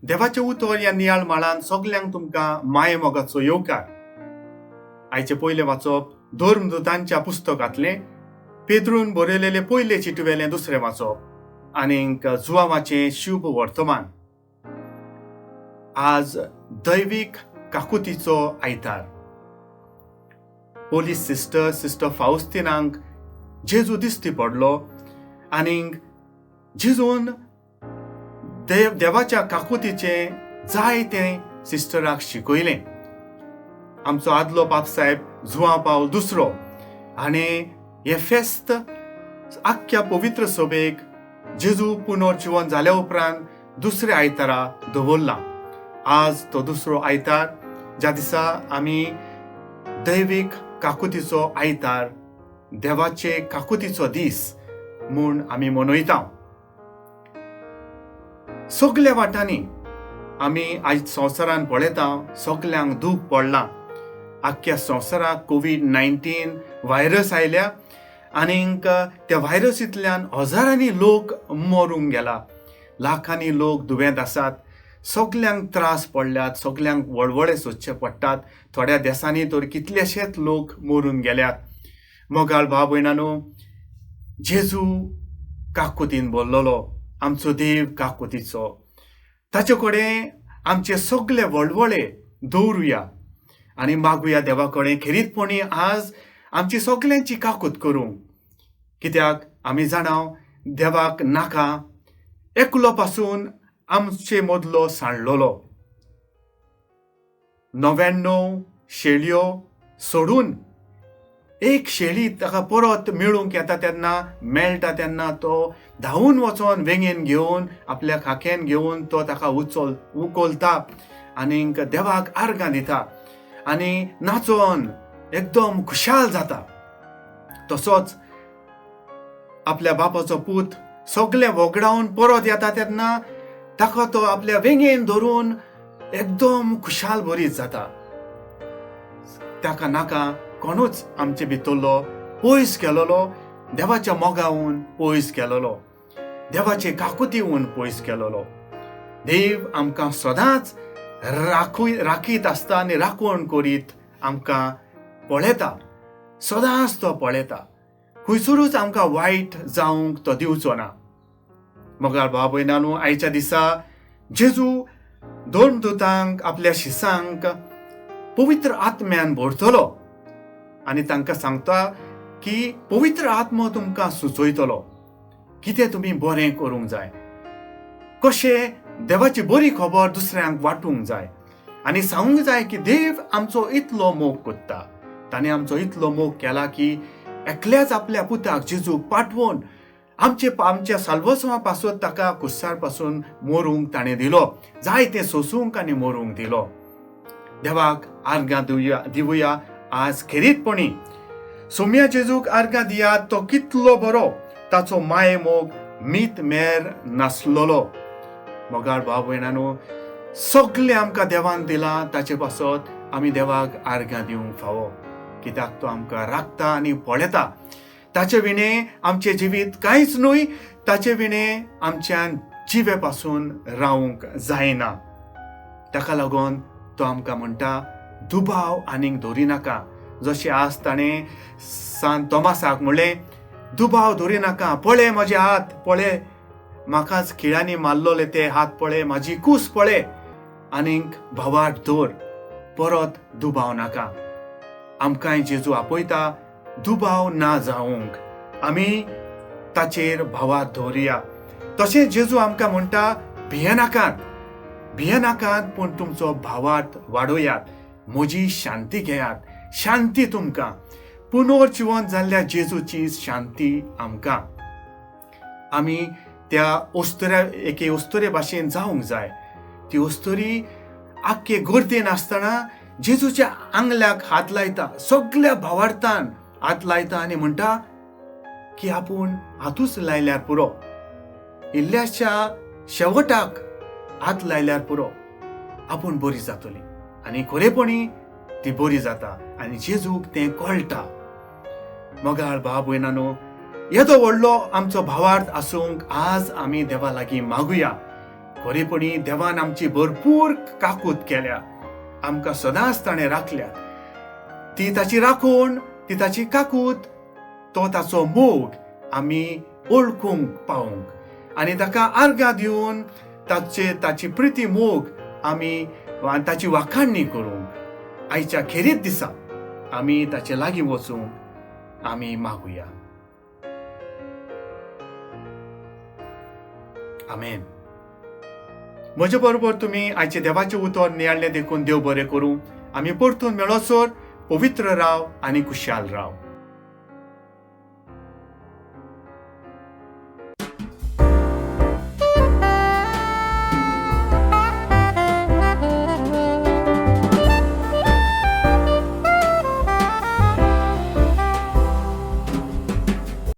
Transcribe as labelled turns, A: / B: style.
A: देवाचें उतर ह्या नियाळ माळान सगल्यांक तुमकां माये मोगाचो येवकार. आयचें पयलें वाचप धर्मदूतांच्या पुस्तकांतलें पेद्रून बरयलेलें पयले चिटवेलें दुसरें वाचप आनीक जुवांवाचें शुभ वर्तमान. आज दैवीक काकुतीचो आयतार. पोलीस सिस्टर सिस्टर फावस्तिनांक जेजू दिश्टी पडलो आनीक जेजून देव देवाच्या काकुतीचें जायतें सिस्टराक शिकयलें. आमचो आदलो पापसाहेब जुवां पावल दुसरो हाणें हें फेस्त आख्ख्या पवित्र सभेक जेजू पुनर्जिवन जाल्या उपरांत दुसऱ्या आयतारा दवरलां. आज तो दुसरो आयतार ज्या दिसा आमी दैवीक काकुतीचो आयतार, देवाचे काकुतीचो दीस म्हूण आमी मनयता. सगल्या वाटांनी आमी आयज संवसारान पळयता सगल्यांक दूख पडलां. आख्ख्या संवसाराक कोवीड 19 व्हायरस आयल्या आनीक त्या व्हायरसींतल्यान हजारांनी लोक मरूंक गेला, लाखांनी लोक दुयेंत आसात, सगल्यांक त्रास पडल्यात, सगल्यांक वळवळे सोदचे पडटात. थोड्या देसांनी तर कितलेशेच लोक मरून गेल्यात. मोगाळ भाव भयणानो, जेजू काकुतीन भरलेलो, आमचो देव काकुतीचो. ताचे कडेन आमचे सगले वळवळे दवरुया आनी मागुया देवा कडेन खेरीतपणी आज आमची सगल्यांची काकूत करूंक. कित्याक आमी जाणा देवाक नाका एकलो पासून आमचे मदलो सांडलेलो. 99 शेळयो सोडून एक शेळी ताका परत मेळूंक येता तेन्ना, मेळटा तेन्ना तो धांवून वचोन वेंगेन घेवन आपल्या खाक्यान घेवन तो ताका उखलता आनीक देवाक आर्गां दिता आनी नाचोन एकदम खुशाल जाता. तसोच आपल्या बापाचो पूत सगळें वगडावन परत येता तेन्ना ताका तो आपल्या वेंगेन धरून एकदम खुशाल बरीच जाता. ताका नाका कोणूच आमचे भितरलो पयस केलोलो, देवाच्या मोगावून पयस केलोलो, देवाचे काकुतीवून पयस केलोलो. देव आमकां सदांच राखीत आसता आनी राखवण करीत आमकां पळयता, सदांच तो पळयता. खंयसरूच आमकां वायट जावंक तो दिवचो ना. मोगाळ भाव भयणांनो, आयच्या दिसा जेजू धर्मदूतांक आपल्या शिसांक पवित्र आत्म्यान भरतलो आनी तांकां सांगता की पवित्र आत्मो तुमकां सुचयतलो कितें तुमी बरें करूंक जाय, कशें देवाची बरी खबर दुसऱ्यांक वांटूंक जाय आनी सांगूंक जाय की देव आमचो इतलो मोग करता, ताणें आमचो इतलो मोग केला की एकल्याच आपल्या पुताक जेजूक पाठवून आमचे आमच्या साल्वसवा पासून ताका कुस्सार पासून मरूंक ताणें दिलो, जाय तें सोसूंक आनी मरूंक दिलो. देवाक आर्गां दिवया आज खेरीतपणी. सोम्या जेजूक आर्गां दियात, तो कितलो बरो, ताचो माये मोग मीत मेर नासलोलो. मोगाळ भाव भयणानो, सगळें आमकां देवान दिलां, ताचे पासत आमी देवाक आर्गां दिवंक फावो. कित्याक तो आमकां राखता आनी पळयता. ताचे विणें आमचें जिवीत कांयच न्हय, ताचे विणें आमच्यान जिवे पासून रावंक जायना. ताका लागून तो आमकां म्हणटा दुबाव आनीक दवरिनाका. जशें आज ताणें सान तोमासाक म्हणलें, दुबाव दवरिनाका, पळय म्हजे हात, पळय म्हाकाच खिळांनी मारलोले ते हात, पळय म्हाजी कूस पळय, आनीक भावार्थ दवर, परत दुबाव नाका. आमकांय जेजू आपयता दुबाव ना जावंक, आमी ताचेर भावार्थ दवरुया. तशें जेजू आमकां म्हणटा भियेनाकात, भियेनाकात, पूण तुमचो भावार्थ वाडोयात, म्हजी शांती घेयात, शांती तुमकां, पुनर्जिवन जाल्ल्या जेजूची शांती आमकां. आमी त्या अस्तुऱ्या एके अस्तुरे भाशेन जावंक जाय. ती अस्तुरी आख्खे गर्देन आसतना जेजूच्या आंगल्याक हात लायता, सगल्या भावार्थान हात लायता आनी म्हणटा की आपूण हातूच लायल्यार पुरो, इल्ल्याशा शेवटाक हात लायल्यार पुरो, आपूण बरी जातली. आनी खरेपणी ती बरी जाता आनी जेजूक तें कळटा. मोगाळ भाव भयणानो, येदो व्हडलो आमचो भावार्थ आसूंक आज आमी देवा लागीं मागुया. खरेपणी देवान आमची भरपूर काकूत केल्या, आमकां सदांच ताणें राखल्या. ती ताची राखण, ती ताची काकूत, तो ताचो मोग आमी वळखूंक पावूंक आनी ताका आर्गां दिवन ताचे ताची प्रिती मोग आमी ताची वाखाणणी करूंक आयच्या खेरीत दिसा आमी ताचे लागीं वचूंक आमी मागुया. आमेन. म्हजे बरोबर तुमी आयचे देवाचें उतर नियाळ्ळें देखून देव बरें करूं. आमी परतून मेळोसर पवित्र राव आनी खुशाल राव.